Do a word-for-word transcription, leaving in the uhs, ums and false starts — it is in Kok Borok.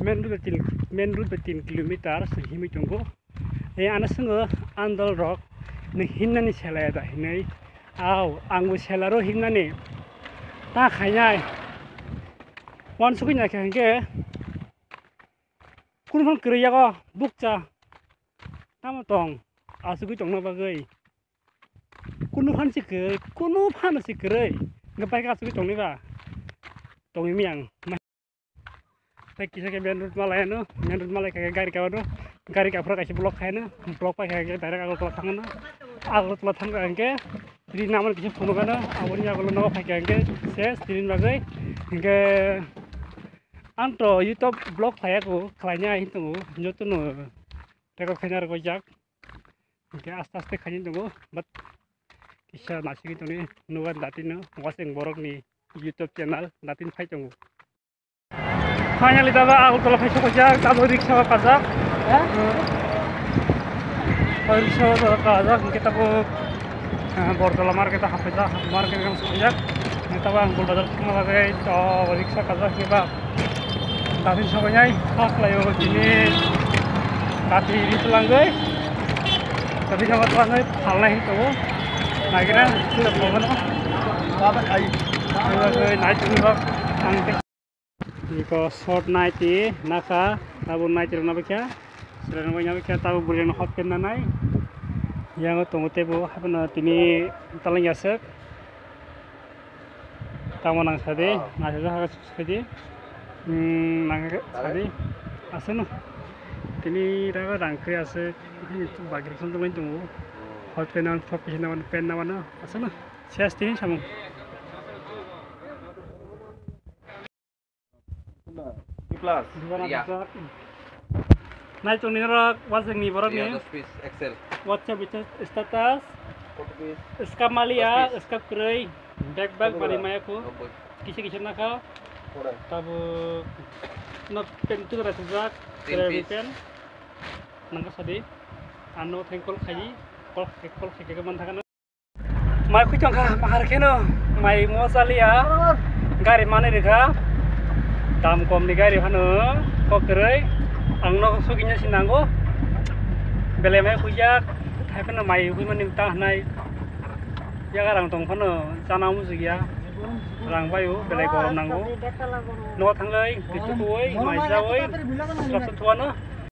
Main road bai tin, main road bai tin kilometer se himwi tongo. E, ano swngo andal rok ni himnani selai da hinwi. Aw, ang bo selaro himnani. Ta khainai. Wan sugui na khe hingke. Kunu phan kwrwi yago bukcha. Tamo tong. Asugui tongna bagwi. Kunu phan si kwrwi, kunu phan si kwrwi. Hingke bai asugui tongni ba. Tongwi miyang. Tei kisa khe main road malai ano, main road malai khe gari ka ano, gari ka phura kaisa block khai ano, block pai khe direct Agartala thang ano, Agartala thang khe hingke tini naman kisa phunuk ano, aboni yagulo nogo phai khe hingke ses tini bagwi hingke ang to YouTube vlog khlai ya kho, khlai ya hin tongo, joto no record khaina rwjak, hingke aste aste khaina tongo, but kisa nasingwi tongni nugo datino, waseng borok ni YouTube channel datin phai tongo. Finally, tabo Agartala phai sokojak, tabo rickshaw kajak. Ha? Rickshaw kajak, hingke tabo, ah, Bortola market hapjak, market kang sokojak. Hingke tabo ang Gul Bazar thangna bagwi, to rickshaw kajak, hingke ba datin sokoinai, sak layo tini dati ri pelangwi. Tapi sama tuan ai, halai tongo. Naikena, sudah mau mana? Apa kai? Nai tunggu, ang Iko short nighty naka, tabuk nighty rok nabikha, chwrai rok nabikha, tabuk bwrwi rok hot pant nanai. Yango tongo teibo haphano tini talang yaswk. Tamo nang sadi, naisajak haga sadi. Hmm, nang sadi. Aswkno. Tini raga rang khe aswk. Bagir khon tongwi tongo. Hot pant nang, top pant nang, pant nang, aswkno. Siya tini samung. Plus. Iya. Nai tongni norok, waseng ni borok ni. Iya, dos piece X L. WhatsApp status. Forty piece. Skap malia, dos piece. Skap kwrwi. Bag bag bari maya kho. Nobboi. Kisa kisa nakha. Pura. Tabuk no pen tu rasa jak. Tin piece. Pen. Nangka sadi. Ano thengkol khai. Kol khai, kol khai ke man thangano. Mai khuitong kha, mahar kheno, mai mo chaliya, gari manwi rwkha, dam kom ni gari phano, kok kwrwi, ang no sugina si nango, belai mai khuijak, hai phano mai hui mani ta hanai, yaga rang tong phano, chana mujugya, rang baio, belai gorom nango, no thanglai, twi tukuwi, mai jawi, slap slap thuano.